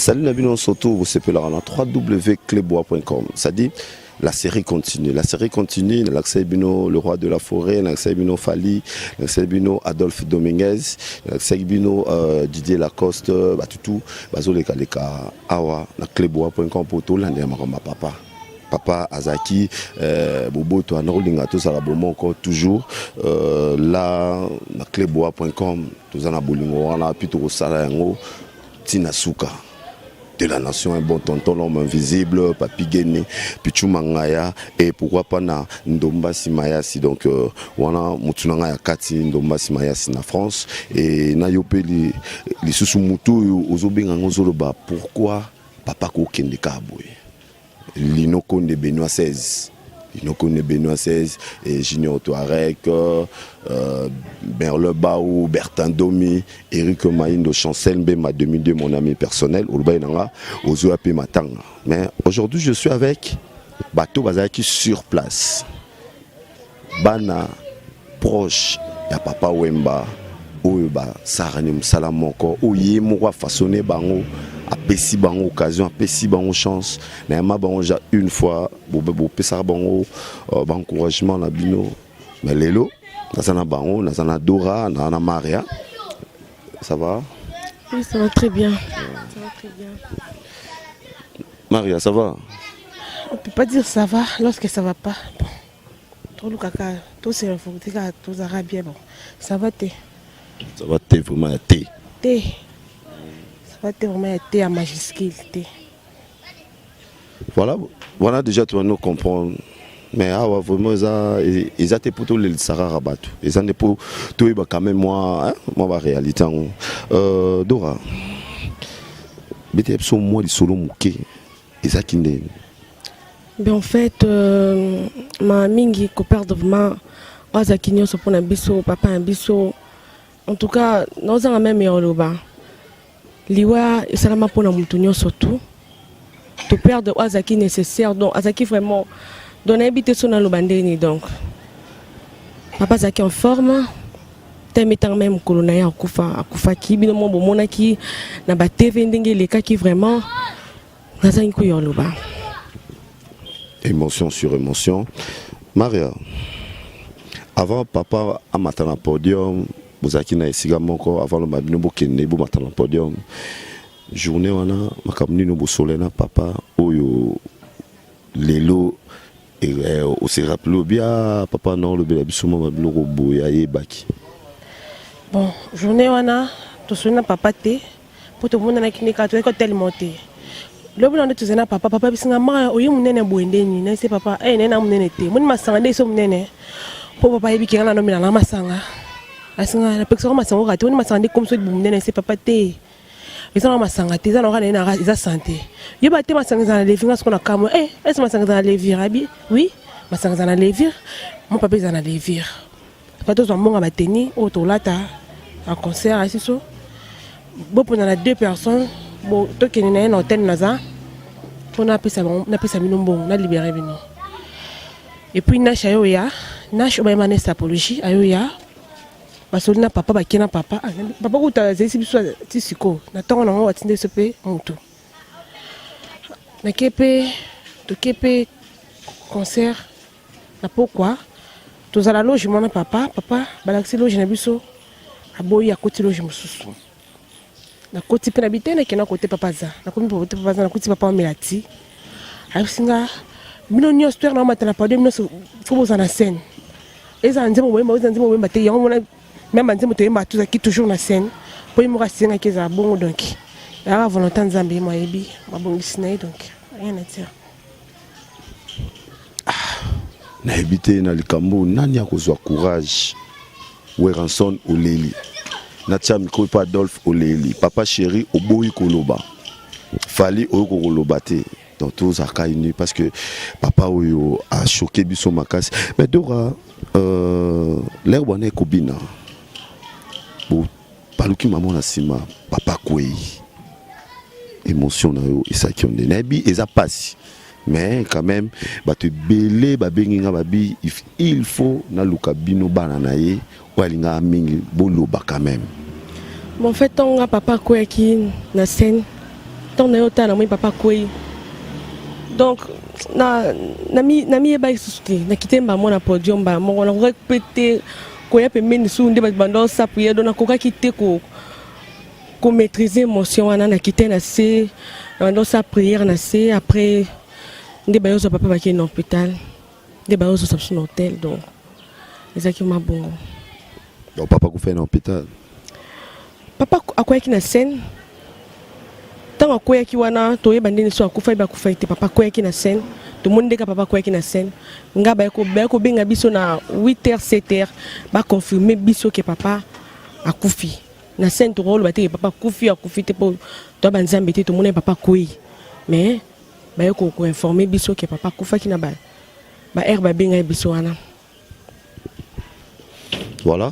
Salut na bino surtout bosepelaka na www.cleboa.com. C'est-à-dire la série continue. La série continue. Nalakisaki bino le roi de la forêt, nalakisaki bino Fally, nalakisaki bino Adolphe Dominguez, nalakisaki bino Didier Lacoste, batutu bazolekaleka awa na cleboa.com mpo tolandela makambo ya papa. Papa azalaki boboto, ana kolinga tozala bomoko toujours là na cleboa.com. Toza na bolingo wana mpe tokosala yango ntina suka de la nation, un bon tonton, l'homme invisible, Papi Guéné, Pichou Mangaya, et pourquoi pas na Ndomba Simayasi. Donc, wana mutu na nga ya kati, Ndomba Simayasi na France, et na yo pe li, lisusu mutu oyo ozobenga ngo ozoloba pourquoi papa kokende kaka boye. Lino Konde Benoît 16. Lino Konde Benoît 16 et Junior Touareg, Berle Baou, Bertin Domi, Eric Maïndo, Chancel Mbema 2002, mon ami personnel, Olba Nanga, Ozo Ape Matanga. Mais aujourd'hui, je suis avec bato bazalaki sur place. Bana proche ya Papa Wemba, oyo basarani mosala moko, oyo ye moko afaçonné bango, apesi bango occasion, apesi bango chance. Nayamba bango ja une fois, bopesaka bango baencouragement na bino. Mais lelo naza na bango, naza na Dora, naza na Maria. Ça va? Oui, ça va très bien. Ça va très bien. Maria, ça va? On peut pas dire ça va lorsque ça va pas. Bon. Tolukaka tosereforte kaka, tozalaka bien. Bon, ça va te. Ça va te, vraiment ya te? Te, ça va te vraiment, ya te ya majuscule te. Voilà, voilà, déjà tu vas nous comprendre. Mais awa vraiment eza te mpo tolelisaka kaka bato, eza nde mpo toyeba quand même mwa baréalité yango. Dora, bete biso mwa lisolo moke, ezaki ndeni? Ben, en fait, ma mingi koperdre vraiment oyo azalaki nyonso mpona biso, papa na biso. En tout cas, naozanga même ya oloba. Liwa esalama mpona motu nyonso tu. Toperdre oyo azalaki nécessaire, donc azalaki vraiment, donc nayebi te so naloba ndeni. Donc papa azalaki en forme teme ntango même mokolo na ye akufa, akufaki, bino mo bomonaki na baTV ndenge elekaki. Vraiment nazangi koya oloba. Émotion sur émotion. Maria, avant papa amata na podium, bozalaki na esika moko. Avant loba bino bokende bomata na podium, journée wana makambo nini bosole na papa oyo lelo ose rappeler obia papa na olobela biso mwa babiloko boye ayebaki? Bon, journée wana tosoli na papa te mpo tomonanaki nde kaka toyaki telema te. Lobi na nde tozali na papa, papa bisinga ma oye monene boye ndeni nase papa e naye na monene te, moni masanga nde eso monene mpo papa ayebi kenga na nomela na masanga, asinga napekisaka masanga oka te, moni masanga nde komisi libu monene. Se papa te, eza na masanga te, eza na oka na ye na eza santé, yeba te masanga eza na levure. Nga siko na kamwe e ese masanga eza na levure? Abi oui, masanga eza na levure, mo papa eza na levure. Papa tozwa mbongo ya bateni oyo tolata na concert, ayesi so bopona na deux personnes bo tokende na ye na hotel, naza mpo napesa bango, napesa bino mbongo, nalibere bino. Et puis Nash ayo ya Nash oyo bayeba na sapologie ayo ya basoli na papa, bakie na papa. Ah, papa kuta azalisi biso ti sikoyo na ntongo nango batindi biso mpe motu nake mpe toke mpe concert na pokwa. Tozala loge mwana papa, papa balakisi loge na biso, aboyi, akoti loge mosusu. Nakoti mpe na bi te, nakenda kote papa aza, nakomi te papa aza, nakuti papa amela ti ayebisi nga: bino nyonso toyaka na omata na podium, nyonso fo bozala na scène, ezala nzembo boyemba, ezala nzembo boyemba te. Yango mona même banzembo toyemba, tozalaki toujours na scène mpo ye moko asengaki ezala bongo. Donc eyaka volonté Nzambe, ye mo ayebi mabongisi na ye, donc rien à dire. Nayebi te na likambo nani akozwa courage. Werrason oleli, natia micro mpe Adolphe oleli, papa chéri oboyi koloba, Fally oyoki koloba te. Donc tozalaka uni parce que papa oyo achoqué biso makasi. Mais Dora, l'heure wana ekobina, baluki mama na nsima, papa kwei, émotion na yo esalaki yo nde? Nayebi eza mpasi, mais quand même bato ebele babengi nga, babi il faut naluka bino bana na ye oyo alingaka mingi, boloba quand même. Bon, en fait, ntango nga papa akweyaki na scène, Ntango na ye otala, namoni papa akwei. Donc namiyebaki susu te. Nakite mbala moko na podium, mbala moko nakokaki mpe te koya pembeni susu nde bato banda osapu ye. Donc nakokaki te komaîtrise émotion wana. Nakite na se, banda osala prière na se. Après nde bayozwa papa, bakei na hôpital, nde bayozwisa biso na hôtel. Donc ezalaki mabongo. Donc papa akufaki na hôpital? Papa akweyaki na scène. Ntango akweyaki wana, toyeba ndenge so akufaki, bakufaki te. Papa akweyaki na scène, tomoni ndenge papa akweyaki na scène. Nga baye kobenga biso na 8 heures, 7 heures, baconfirme biso ke papa akufi na scène. Tokoloba te ke papa akufi, akufi te, mpo toya banzambe te. Tomoni papa akwei, mais baye koinforme biso ke papa akufaki na ba heure babengai biso wana. Voilà,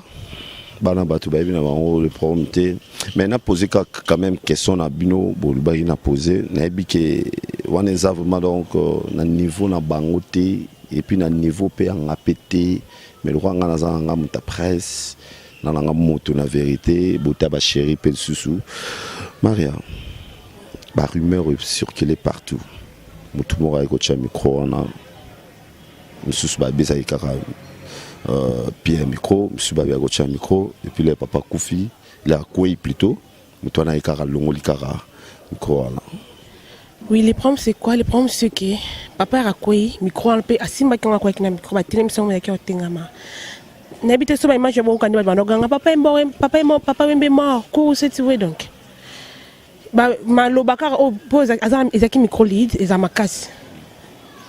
bana bato bayebi na bango le problème te. Mais na posé quand même question na bino, bolobaki na posé. Nayebi ke wana eza vraiment donc na niveau na bango te, et puis na niveau mpe yanga mpe te. Mais lokwa nga naza na nga moto ya presse, na nanga moto na vérité, bota bachéri mpe lisusu. Maria, barumeur circulé partout, motu moko aye kotia micro wana, mosusu babesaki kaka pierre micro, mosusu babeyaki kotia micro. Et puis le papa kufi, le akwei plutôt, moto wana aye kaka alongoli kaka micro wana. Oui, le problème, c'est quoi? Le problème, c'est que papa akwei, micro wana mpe asimbaki yango, akweyaki na micro, batelemisi yango, ezalaki otengama. Nayebi te so baimage ya bongo kandi bato bandoganga papa papa papa wembe mort cour seti we. Donc maloba kaka oyo mpo ezalaki micro lead, eza makasi.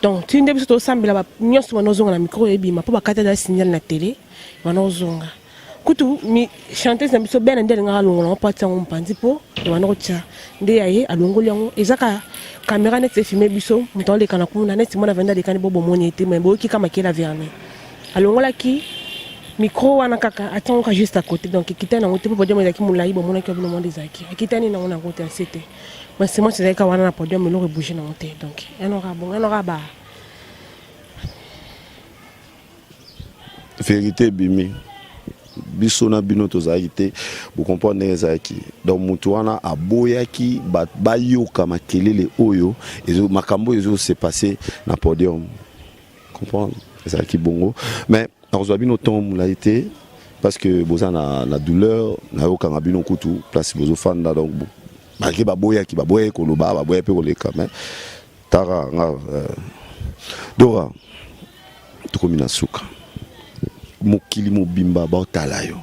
Donc ti nde biso tosambela nyonso, wana ozonga na micro ebima mpo bakati aza signal na télé wana ozonga. Kutu chanteuse na biso bena nde alingaka alongola yango mpo atia yango mopanzi, mpo ebanda kotia nde ya ye alongoli yango. Eza ka caméra neti efilme biso, moto aleka na kuna neti mwana vende alekani bo bomoni ete me boyoki ka makela verni. Alongolaki micro wana kaka, atia yango ka juste à côté. Donc ekitani yango te mpo podium ezalaki molai, bomonaki bino monde ezalaki akitani nango nango te ase te. Mais semence ezalaki ka wana na podium, eloko ebouge nango te. Donc enoka bongo, enoka ba Vérité ebimi, biso na bino tozalaki te, bocomprendre ndenge ezalaki. Donc motu wana aboyaki bayoka makelele oyo, makambo oyo ezose passe na podium. Comprendre ezalaki bongo. Mais nakozwa bino ntongo molai te parce que boza na douleur. Nayokanga bino kutu place bozofanda. Donc malgré baboyaki, baboyaki koloba, baboyaki mpe koleka, mais tara nga Dora, tokomi na suka. Mokili mobimba baotala yo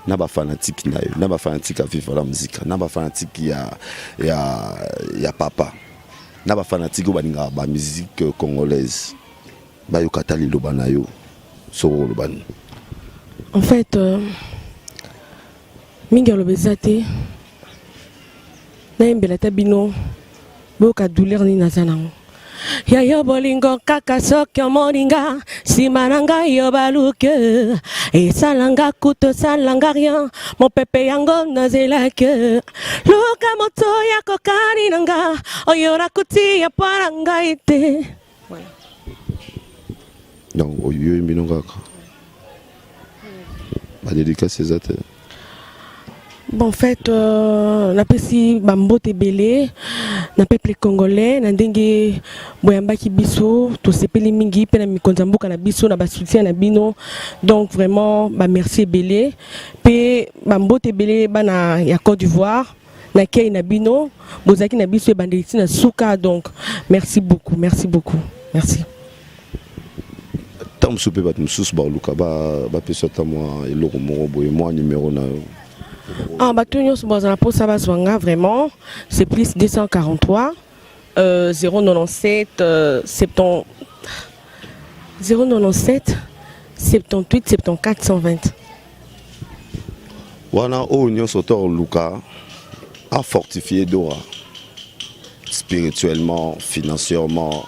na bafanatike na yo, na bafanatike ya Viva la Musica, na bafanatike ya papa, na bafanatike oyo balingaka bamusique congolaise. Bayoka ata liloba na yo, soko koloba nini? En fait, mingi aloba eza te. Nayembela ata bino boyoka douleur nini naza nango. Yayo bolingo kaka soki omoninga nsima na ngai yo baluke, esalanga kutu esalanga rien. Mopepe yango nazelaki, luka moto ya kokani na nga oyo nakuti ya mpo na ngai te. Voilà. Donc oyoyembi no kaka, badédicace eza te? Bon, en fait, napesi bambote ebele na peuple congolais na ndenge boyambaki biso, tosepeli mingi, mpe na mikonzi ya mboka na biso na basoutien na bino. Donc vraiment bamerci ebele, mpe bambote ebele bana ya Côte d'Ivoire na kei na bino, bozalaki na biso ebandeli ti na suka. Donc merci beaucoup, merci beaucoup, merci. Ntango mosusu mpe bato mosusu baluka bapesa ata mwa eloko moko boye, mwa numero na yo. Ah, bato nyonso bazala mposa bazwa nga, vraiment c'est plus 243 097 70 097 78 74 120. Wana oyo nyonso to koluka afortifie Dora spirituellement, financièrement,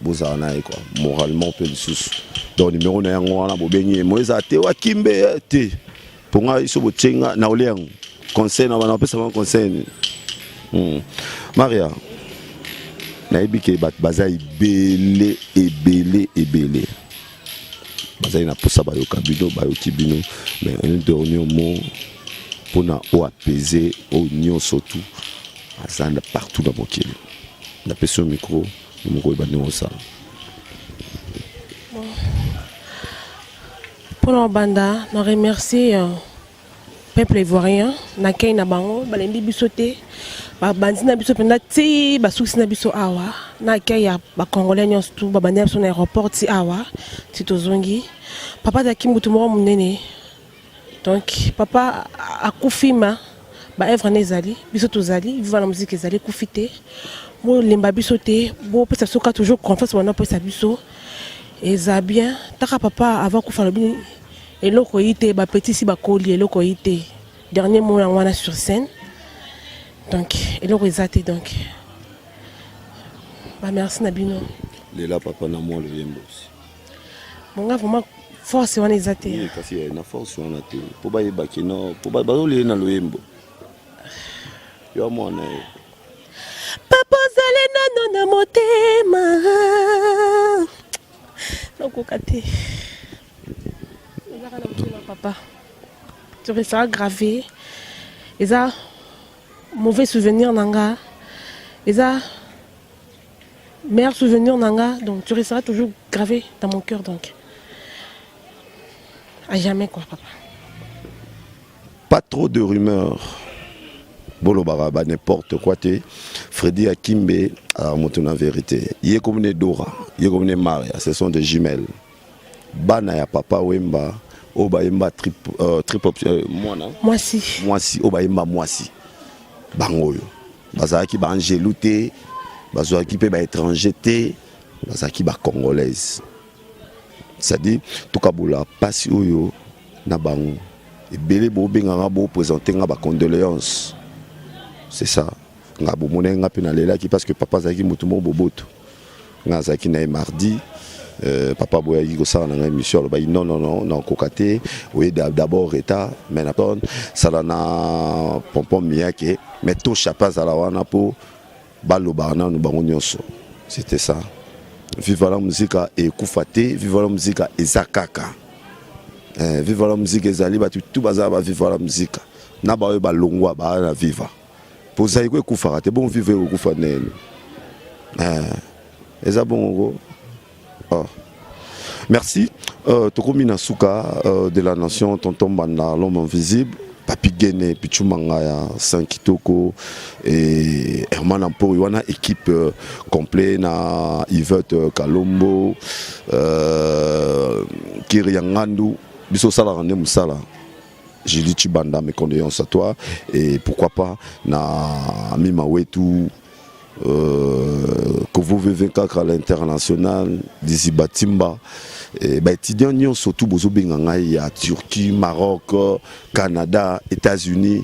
bozala na ye quoi, moralement mpe lisusu. Donc numéro na yango wana, bobengi ye mo eza te wakimbe te mpo ngai so botie nga na olia yango conseil na bana bapesa bango conseil. Maria, nayebi ke bato baza ebele ebele ebele, bazali na mposa bayoka bino, bayoki bino, mais un dernier mot. mpona o apaiser oyo nyonso tu aza partout na mokili. Napesi yo micro moko, oyeba ndenge osala. Mpona kobanda na remercier peuple ivoirien na kei na bango. Balembi biso te, babandi na biso mpenza ti basukisi na biso awa. Na akei ya bacongolais nyonso tu babandi na biso na aéroport ti awa ti tozongi. Papa azalaki mutu moko monene. Donc papa akufi, ma baœuvre na ezali, biso tozali viva na musique, ezali ekufi te. Bolemba biso te, bopesa biso ka toujours confiance wana opesa biso, eza bien. Taka papa avant kufa alobi eloko yi te, bapetisi bakoli eloko yi te. Dernier mot yango wana sur scène. Donc eloko eza te. Donc bamerci na bino. Lela papa na mwa loyembo aussi. Bonga vraiment force wana eza te. Oui, kasi na force wana te, mpo bayebaki no mpo bazolie na loyembo yo mwana ye. Papa, ozali nano na motema, nakoka te. Ezaka na motema papa, tu resteras gravé. Eza mauvais souvenir na nga, eza meilleur souvenir na nga. Donc tu resteras toujours gravé dans mon cœur, donc à jamais quoi, papa. Pas trop de rumeurs, bolobaka ba n'importe quoi te. Freddy Akimbe azalaka moto na vérité. Ye komi ne Dora, ye komi ne Maria, ce sont des jumelles, bana ya papa Wemba oyo bayemba trip, trip mwana mwasi. Mwasi oyo bayemba mwasi, bango oyo bazalaki baangelu te, bazwaki mpe baétranger te, bazalaki bacongolaise. C'est-à-dire tokabola mpasi oyo na bango. Ebele bobenganga, boprésente nga bacondoléance, c'est ça. Nga bomonaki nga mpe nalelaki parce que papa azalaki motu moko boboto. Nga azalaki na ye mardi, papa boyaki kosala na ngai émission, alobaki: "Non, non, non, nakoka te, oye d'abord état." Mais na sala na pompon miyake, mais tosha mpe azala wana mpo balobaka nanu bango nyonso. C'était ça. Viva la Musica ekufa te, viva la Musica eza kaka. Viva la Musica ezali, bato tu bazala ba viva la Musica na baoyo balongwa baa na viva, mpo Zaiko ekufaka te. Bon, viva ekokufa ndeni? Eza bongo ko. Oh. Merci. Tokomi na suka de la nation, tonton Banda, l'homme invisible, Papi Gene, Pichu Mangaya, Saint Kitoko et Herman Ampori wana, équipe complet na Yvette Kalombo, Kiri Ngandu, biso salaka nde mosala. Julie Chibanda, mes condoléances à toi et pourquoi pas na Mima Wetu, Kovo V24 à l'international, Dizzy Batimba, et bah, étudiants nyonso surtout bozobenga ngai ya Turquie, Maroc, Canada, États-Unis,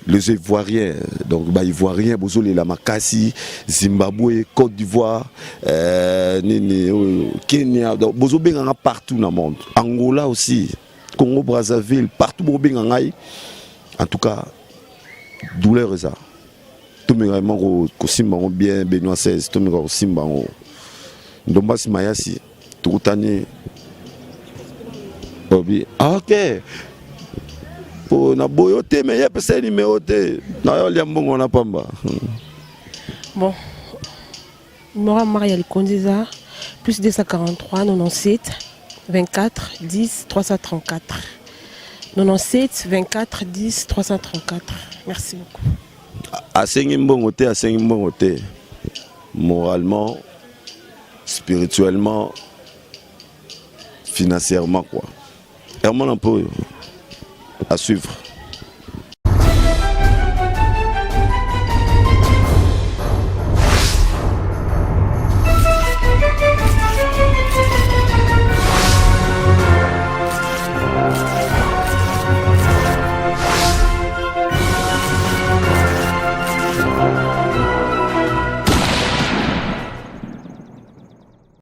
les Ivoiriens, donc bah, Ivoiriens bozolela makasi, Zimbabwe, Côte d'Ivoire, nini, Kenya, donc bozobenga nga partout dans le monde, Angola aussi, Congo Brazzaville, partout bobenga ngai. En tout cas douleur eza, tomeka vraiment kosimba yango bien. Benoît 16, tomeka kosimba yango. Ndombasi Mayasi, tokutani obi. Ah, ok, po na boyo te, me ye apesa ye nimero te, nayolia mbongo na pamba. Bon, numéro ya Maria Likonzi eza plus 243 97 24 10 334, 97 24 10 334. Merci beaucoup. Asengi mbongo te, asengi mbongo te. Moralement, spirituellement, financièrement quoi. Herman Mpoyo, à suivre.